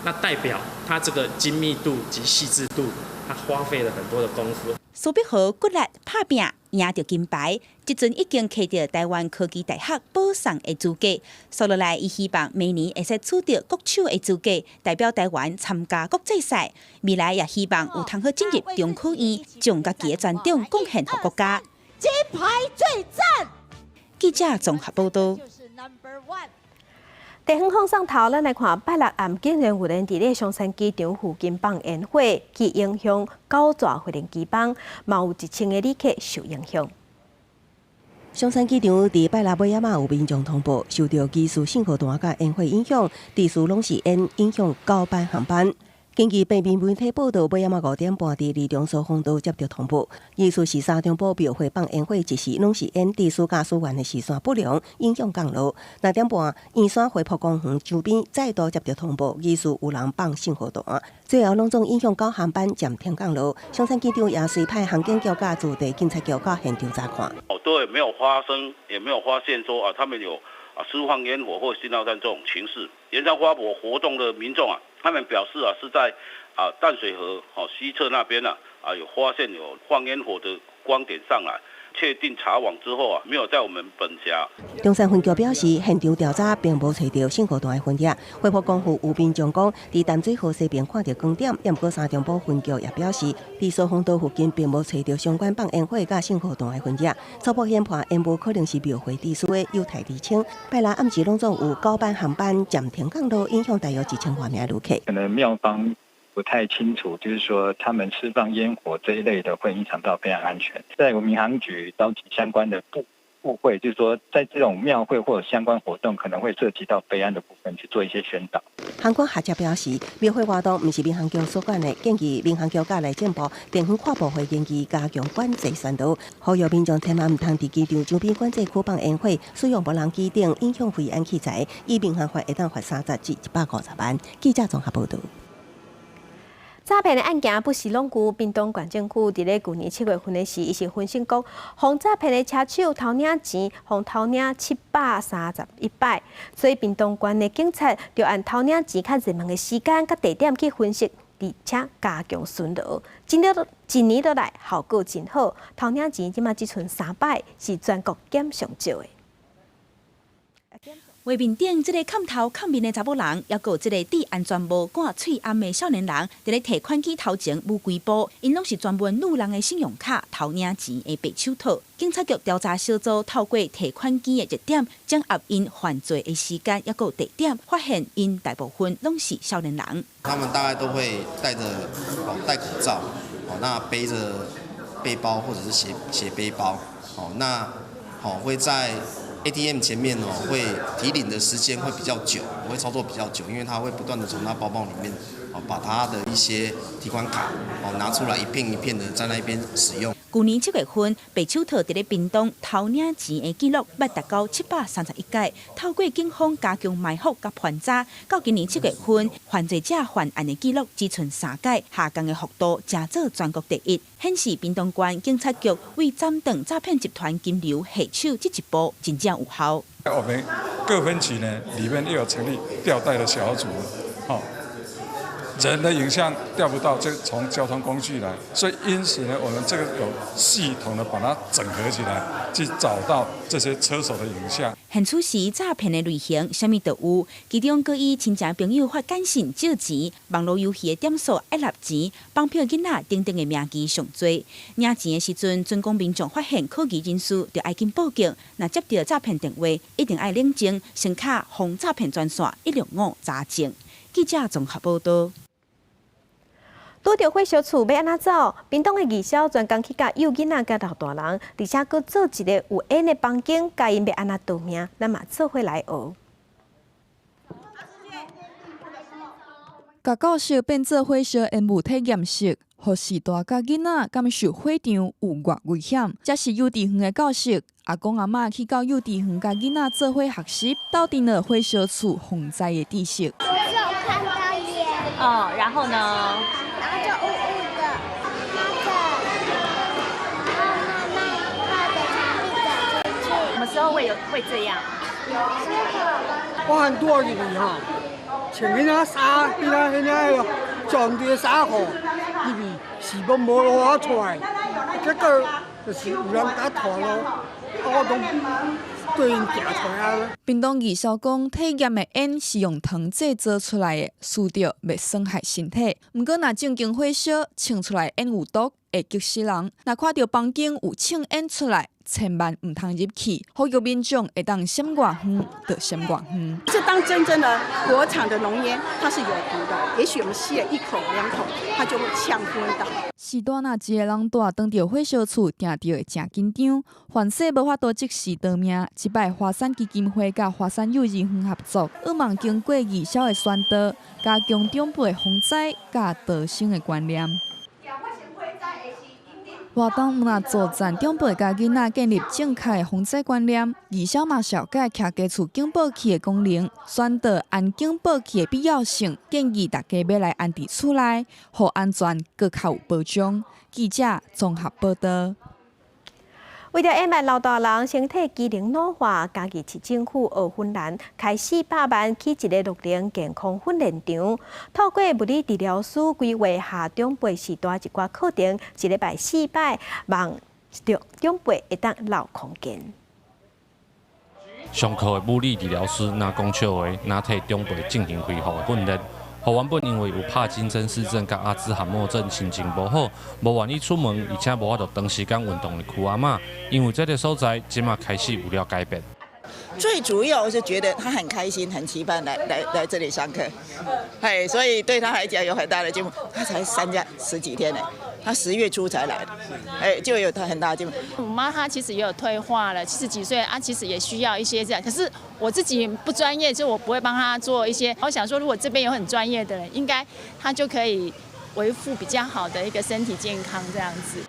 那代表它這個精密度及細緻度，它花費了很多的功夫。蘇碧豪骨力拍拚贏著金牌，這陣已經摕著臺灣科技大學保送的資格。紲落來，伊希望明年會使取得國手的資格，代表臺灣參加國際賽。未來也希望有通好進入中科院，將家己的專長貢獻予國家。金牌最讚！記者綜合報導。地方放送頭，咱來看拜六暗，竟然有人佇咧松山機場附近放煙火，去影響九座飛行機班，嘛有1000个旅客受影響。松山機場佇拜六尾仔嘛有民眾通報，受著疑似信號彈佮煙火影響，持續攏是煙影響九班航班。根據平面媒體報道，尾仔5點半，佇離中蘇風道接到通報，疑似是三重埔廟會放煙火一時攏是煙，致使駕駛員的視線不良，影響降落。6點半，圓山回波公園周邊再度接到通報，疑似有人放信號彈，最後攏總影響九航班暫停降落。松山機場也隨派航警局佮駐地警察局到現場查看。哦，對，沒有發生，也沒有發現說啊，他們有啊施放煙火或信號彈這種情勢。圓山花博活動的民眾啊，他們表示啊，是在啊淡水河哦西側那邊啊有發現有放煙火的光點上來，確定查網之後啊，沒有在我們本轄。中山分局表示，現場調查並無揣著信號彈的痕跡。回波公園有民眾講，佇淡水河西邊看著光點，毋過三重埔分局也表示，佇蘇風道附近並無揣著相關放煙火佮信號彈的痕跡。初步研判，煙霧可能是廟會致使的，有待釐清。拜六暗時攏總有九班航班暫停降落，影響大約1000外名旅客。可能廟方不太清楚，就是說他們釋放煙火這一類的會影響到飛航安全。在我們民航局召集相關的部會，就是說在這種廟會或者相關活動，可能會涉及到飛安的部分去做一些宣導。航管學者表示，廟會活動毋是民航局所管的，建議民航局佮內政部定分跨部會研議加強管制宣導，呼籲民眾千萬毋通佇機場周邊管制區放煙火，使用無人機等影響飛安器材，依民航法會當罰30至150萬。記者綜合報導。詐騙的案件不時攏有，屏東縣政府佇咧舊年7月份的時，伊是分析講，予詐騙的車手偷領錢，予偷領731擺，所以屏東縣的警察就按偷領錢較熱門的時間佮地點去分析，而且加強巡邏。一年落來效果真好，偷領錢這馬只賰3擺，是全國減上少的。畫面頂這个崁頭崁面的查某人，猶閣有這个戴安全帽、掛喙罨的少年人，佇咧提款機頭前舞幾步，𪜶攏是專門擄人的信用卡偷領錢的白手套。警察局調查小組透過提款機的熱點，掌握𪜶犯罪的時間，猶閣有地點，發現𪜶大部分攏是少年人。他們大概都會戴著戴口罩，那背著背包或者是斜背包，那會在 ATM 前面哦，會提領的時間會比較久，會操作比較久，因為他會不斷的從他包包裡面哦，把他的一些提款卡哦拿出來一片一片的在那邊使用。舊年7月份，白手套佇咧屏東偷領錢的記錄，捌達到731擺。透過警方加強埋伏佮盤查，到今年7月份，犯罪者犯案的記錄只賰3擺，下降的幅度成做全國第一，顯示屏東縣警察局為斬斷詐騙集團金流下手這一步真正有效。我們各分局呢，裡面又有成立調帶的小組，吼。人的影像調不到，就從交通工具來，所以因此呢，我們這個有系統的把它整合起來，去找到這些車手的影像。現此時詐騙的類型，啥物都有，其中閣以親戚朋友發簡訊借錢、網路遊戲的點數愛納錢、綁票囡仔等等的名義上濟。領錢的時陣，準講民眾發現可疑人士，就愛緊報警。若接著詐騙電話，一定愛冷靜，先敲防詐騙專線165查證。記者綜合報導。拄著火燒厝欲按怎走？屏東的義消專工去佮幼囡仔佮老大人，而且閣做一个有煙的房間，教𪜶欲按怎逃命，咱嘛做伙來學。共教室變做火燒煙霧體驗室，予序大佮囡仔感受火場有偌危險。這是幼稚園的教室，阿公阿嬤去到幼稚園佮囡仔做伙學習，鬥陣學火燒厝防災的知識。我有看到煙。哦，然後呢？然後就霧霧的，然後慢慢靠著牆壁走出去。什麼時候會有會這樣？我很多入去吼，穿彼仔衫，彼仔彼仔個裝的衫褲入去是欲無路仔出來，結果就是有人共拖囉，我攏對𪜶行出來啊。屏東義消講，體驗的煙是用糖製造出來的，吸著袂損害身體。毋過若正經火燒，衝出來煙有毒，會激死人。若看著房間有衝煙出來，千萬毋通入去，呼籲民眾會當閃偌遠就閃偌遠。這當真正的國產的濃煙，它是有毒的，也許我們吸了一口兩口，它就會嗆昏倒。時段若一個人蹛當著火燒厝，定著會誠緊張。凡勢無法度即時逃命，這擺華山基金會佮華山幼兒園合作，向望經過義消的宣導，加強長輩防災佮逃生的觀念。活動毋但助贊長輩佮囡仔建立正確的防災觀念，義消嘛了解徛家厝警報器的功能，宣導安警報器的必要性，建議大家欲來安佇厝內，予安全閣較有保障。記者綜合報導。為著延緩老大人身體機能老化，嘉義市政府學芬蘭開400萬起一个樂齡健康訓練場，透過物理治療師規劃予長輩時代一寡課程，一禮拜四擺，望長長輩會當老康健。上課的物理治療師若講笑話，若替長輩進行恢復的訓練。予原本因為有帕金森氏症佮阿茲海默症，心情無好，無願意出門，而且無法度長時間運動的區阿嬤，因為這个所在，這馬開始有了改變。最主要我是覺得他很開心，很期盼來這裡上課，嘿，所以對他來講有很大的進步。他才參加十幾天呢，他10月初才來的，哎，就有他很大進步。我媽她其實也有退化了，70幾歲啊，其實也需要一些這樣。可是我自己不專業，就我不會幫她做一些。我想說，如果這邊有很專業的人，應該他就可以維護比較好的一個身體健康這樣子。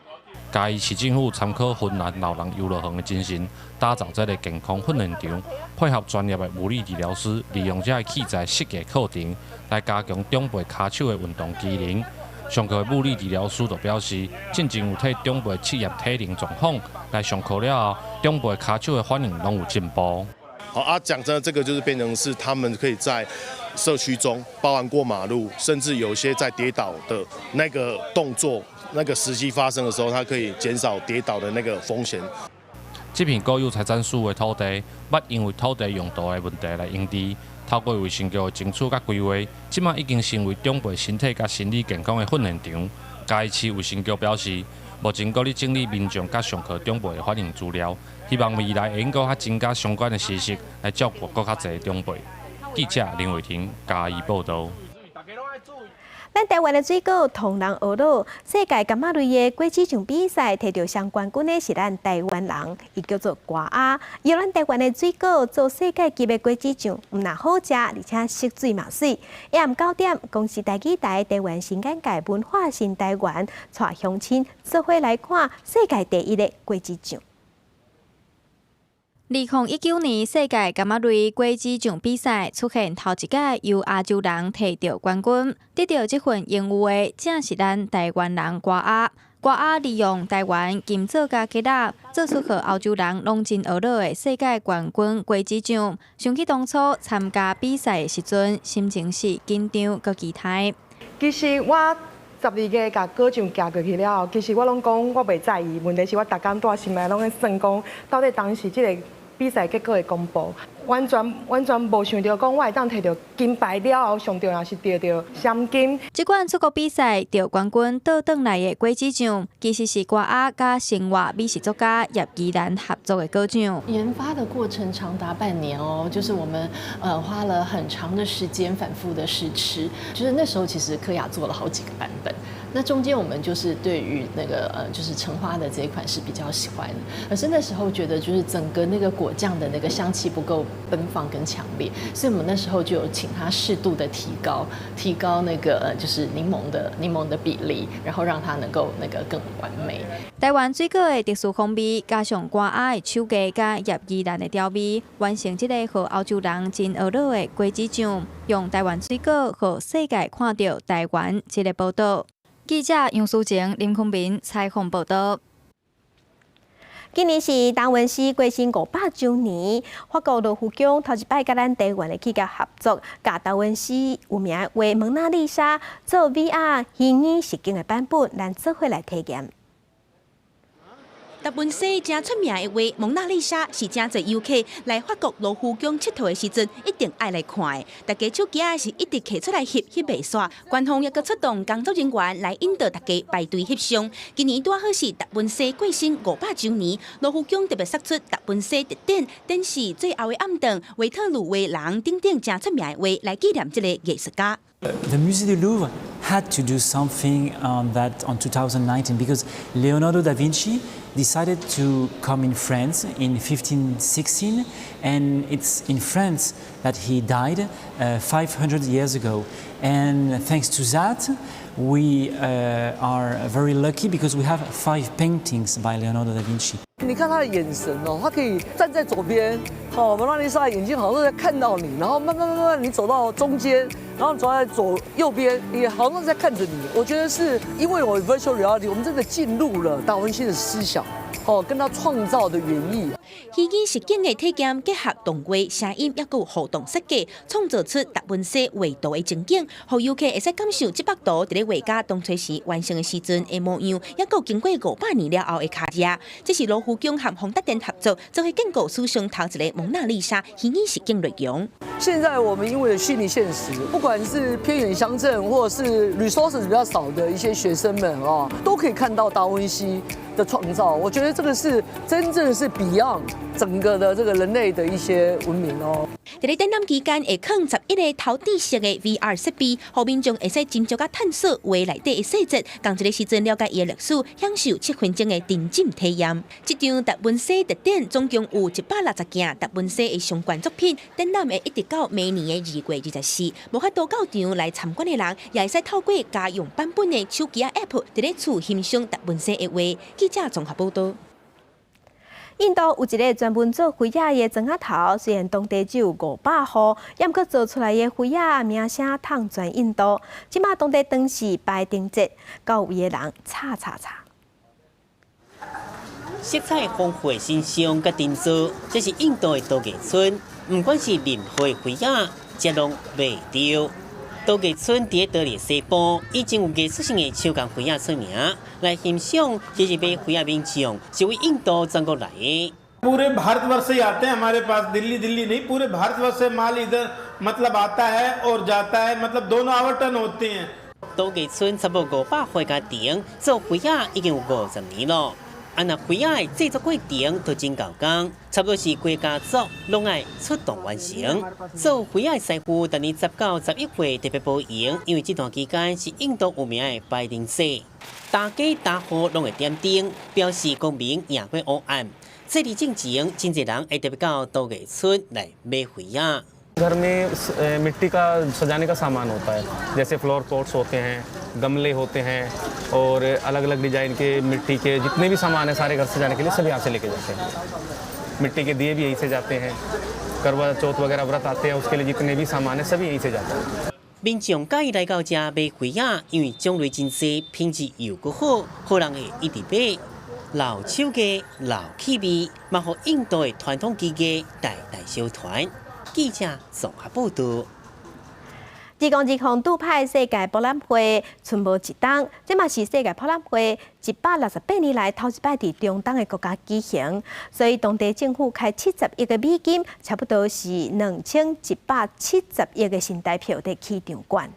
嘉義市政府參考芬蘭老人遊樂園的精神，打造這个健康訓練場，配合專業的物理治療師，利用這个器材設計課程，來加強長輩跤手的運動機能。上課的物理治療師就表示，進前有替長輩測驗體能狀況，來上課了後，長輩跤手的反應攏有進步。好啊，講真的，這個就是變成是他們可以在社區中，包含過馬路，甚至有些在跌倒的那個動作、那個時機發生的時候，它可以減少跌倒的那個風險。這片國有財產署的土地，捌因為土地用途的問題來閒置，透過衛生局的爭取佮規劃，這馬已經成為長輩身體佮心理健康的訓練場。嘉義市衛生局表示，目前閣咧整理民眾佮上課長輩的反應資料，希望未來會用閣較增加相關的知識來照顧閣較濟長輩。記者林偉婷嘉義報導。咱台灣的水果銅人呵咾，世界柑仔類的果子醬比賽，摕著雙冠軍的是咱台灣人，伊叫做歌仔。用咱台灣的水果做世界級的果子醬，毋但好食，而且色水嘛媠。下暗9點，公視台語台台灣新眼界文化新台灣，帶鄉親做伙來看世界第一的果子醬。2019年世界柑仔類果子醬比賽出現頭一屆由亞洲人摕著冠軍，得著這份榮譽的正是咱台灣人歌仔。歌仔利用台灣金棗佮桔仔，做出予歐洲人攏真呵咾的世界冠軍果子醬。想起當初參加比賽的時陣，心情是緊張閣期待。其實我12月共果醬寄過去了後，其實我攏講我袂在意，問題是我逐工蹛心內攏咧算講，到底當時這个比賽結果的公布，完全完全無想著講我會當摕著金牌了後，上重要是得著雙金。這款出國比賽得冠軍倒轉來的果子醬，其實是歌仔佮生活美食作家葉宜蘭合作的果醬。研發的過程長達半年哦，就是我們花了很長的時間反覆的試吃，就是那時候其實柯雅做了好幾個版本。那中間我們就是對於那個就是橙花的這一款是比較喜歡，可是那時候覺得就是整個那個果醬的那個香氣不夠奔放跟強烈，所以我們那時候就有請他適度的提高那個就是檸檬的比例，然後讓它能夠那個更完美。台灣水果的特殊風味，加上歌仔的手藝佮葉宜蘭的調味，完成這個予歐洲人真呵咾的果子醬，用台灣水果予世界看著台灣這个寶島。記者楊淑靜、林坤明採訪報導。今年是達文西過身500週年，法國羅浮宮頭一擺佮咱台灣的企業合作，共達文西有名的畫蒙娜麗莎做 VR 虛擬實境的版本，咱做伙來體驗。達文西誠出名的畫《蒙娜麗莎》是誠濟遊客來法國羅浮宮𨑨迌的時陣一定愛來看的。大家手機仔是一直摕出來翕，翕袂煞。官方猶閣出動工作人員來引導大家排隊翕相。今年拄好是達文西過身500週年，羅浮宮特別釋出達文西特展，展示最後的暗頓、維特魯威人等等誠出名的畫，來紀念這個藝術家。 The Musée du Louvre had to do something on that on 2019 because Leonardo da Vinci decided to come in France in 1516, and it's in France that he died 500 years ago. And thanks to that, we are very lucky because we have five paintings by Leonardo da Vinci. 你看他的眼神哦，他可以站在左邊，哦，蒙娜麗莎眼睛好像在看到你，然後慢慢慢慢你走到中間，然後走在左右邊，也好像在看着你。我覺得是因為我 virtual reality，我們真的進入了達文西的思想，哦，跟他創造的原意。虛擬實境的體驗結合動畫、聲音，猶閣有互動設計，創造出達文西畫圖的情景，予遊客會使感受這幅圖佇咧畫家當初時完成的時陣的模樣，猶閣有經過500年了後的跤跡。這是羅浮宮和宏達電合作，做伙建構史上頭一個蒙娜麗莎虛擬實境內容。現在我們因為虛擬現實，不管是偏遠鄉鎮或者是 resources 比較少的一些學生們啊，都可以看到達文西的創造。我覺得這個是真正是 beyond 整個的這個人類的一些文明哦。佇咧展覽期間會囥11個頭戴式的 VR 設備，予民眾會使真足仔探索畫內底的細節，仝一个時陣了解伊的歷史，享受7分鐘的沉浸體驗。這場達文西特展總共有160件達文西的相關作品，展覽會一直到明年的2月24。無法度到場來參觀的人，也會使透過家用版本的手機 App，佇咧厝欣賞達文西的畫。記者綜合報導。印度有一个專門做花仔的莊仔頭，雖然當地只有500戶，猶閣做出來的花仔名聲淌全印度。這馬當地當時排燈節，到位的人吵吵吵。色彩豐富的身上佮燈飾，這是印度的度假村。毋管是任何的花仔，這攏賣著。度假村佇咧當地西部，以前有藝術性的手工花仔出名。來欣賞這是買花仔民眾，是為印度全國來的。 पूरे भारतवर्ष से आते हैं हमारे पास दिल्ली दिल्ली नहीं पूरे भारतवर्ष से माल इधर मतलब आता है और जाता है मतलब दोनों आवर्तन होते हैं。度假村差不多500戶家庭做花仔已經有50年咯。啊，若花仔的製作過程都真猴工，差不多是規家族攏愛出動完成。做花仔的師傅，逐年10到11月特別無閒，因為這段期間是印度有名的排燈節，大家大戶攏會點燈，表示光明贏過黑暗。節日進前，真濟人會特別到度假村來買花仔。 घर में मिट्टी का सजाने का सामान होता है, जैसे फ्लावर पॉट्स होते हैं, गमले होते हैं और अलग अलग डिजाइन के मिट्टी के जितने भी सामान है, सारे घर सजाने के लिए सब यहाँ से लेके जाते हैं। मिट्टी के दिए भी यहीं से जाते हैं। करवा चौथ वगैरह व्रत आते हैं, उसके लिए जितने भी सामान है, सभी यहीं से जाते हैं। 民眾佮意來到遮買花仔，因為種類真濟，品質又閣好，予人會一直買。老手藝、老氣味，嘛予印度的傳統技藝代代相傳。記者綜合報導。2020杜拜世界博覽會賰無一冬，這嘛是世界博覽會168年來頭一擺佇中東的國家舉行，所以當地政府開70億个美金，差不多是2170億个新台票佇起場館。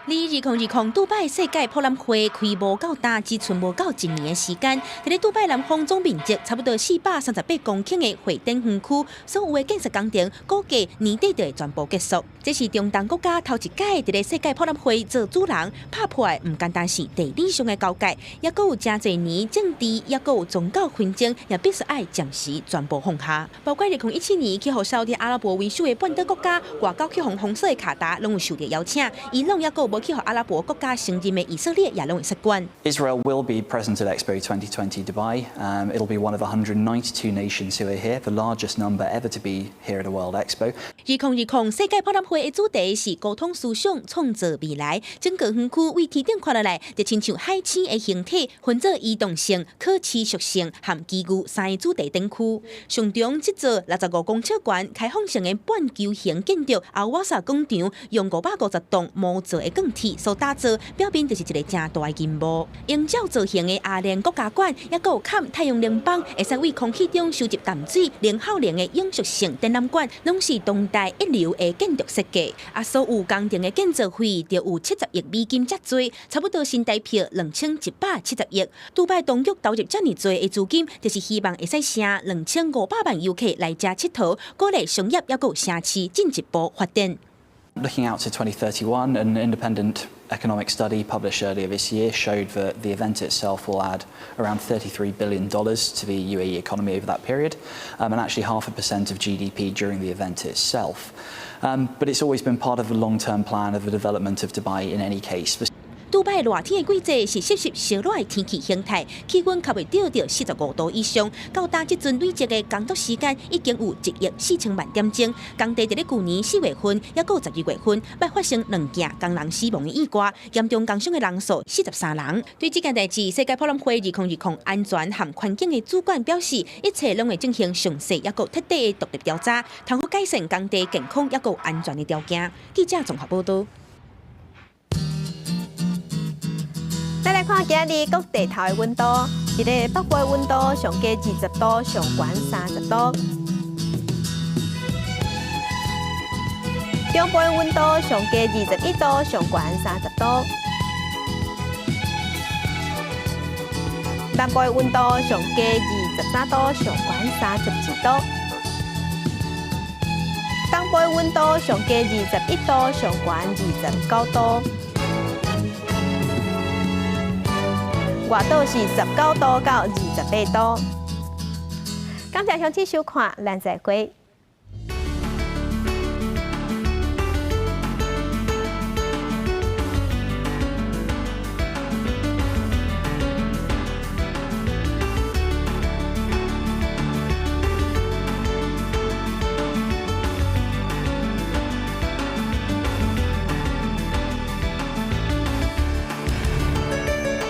離2020杜拜世界博覽會開幕到今只賰無夠一年的時間，佇咧杜拜南方總面積差不多438公頃的會展園區，所有的建設工程估計年底就會全部結束。這是中東國家頭一擺佇咧世界博覽會做主人，拍破的毋單單是地理上的交界，猶閣有誠濟年政治，猶閣有宗教紛爭，也必須愛暫時全部放下。包括2017年去予沙烏地阿拉伯為首的半島國家，外交去予封鎖的卡達，攏有受著邀請。伊朗猶閣有無去予阿拉伯國家承認的以色列，也攏會設館。 Israel will be present at Expo 2020 Dubai. It'll be one of 192 nations who are here, the largest number ever to be here at a World Expo. 2020世界博覽會的主題是溝通思想，創造未來。整個園區對天頂看落來，就親像海星的形體，分做移動性、可持續性和機遇三个主題展區。上長這座65公尺高、開放性的半球形建築阿瓦薩廣場，用550棟木造的鋼鋼鐵所打造，表面就是一个誠大的銀幕。鷹鳥造型的阿聯國家館，抑閣有崁太陽能板，會使對空氣中收集淡水、零耗能的永續性展覽館，攏是當代一流的建築設計。啊，所有工程的建造費就有70億美金遮濟，差不多新台幣2170億。杜拜當局投入遮爾濟的資金，就是希望會使吸2500萬遊客來遮𨑨迌，鼓勵商業抑閣有城市進一步發展。 Looking out to 2031, an independent economic study published earlier this year showed that the event itself will add around $33 billion to the UAE economy over that period, and actually 0.5% of GDP during the event itself. But it's always been part of the long-term plan of the development of Dubai in any case. 杜拜熱天的季節是濕濕燒熱的天氣形態，氣溫較會著著45度以上。到今這陣累積的工作時間已經有1億4000萬點鐘。工地佇咧舊年4月份，抑閣12月份，捌發生兩件工人死亡的意外，嚴重工傷的人數43人。對這件代誌，世界博覽會2020安全和環境的主管表示，一切攏會進行詳細抑閣徹底的獨立調查，通好改善工地健康抑閣安全的條件。記者綜合報導。再來看今日各地頭的溫度，佇咧北部的溫度上低20度，上懸30度；中部的溫度上低21度，上懸30度；南部的溫度上低23度，上懸32度；東部的溫度上低21度，上懸29度。外島是19度到28度。感謝鄉親收看，咱再會。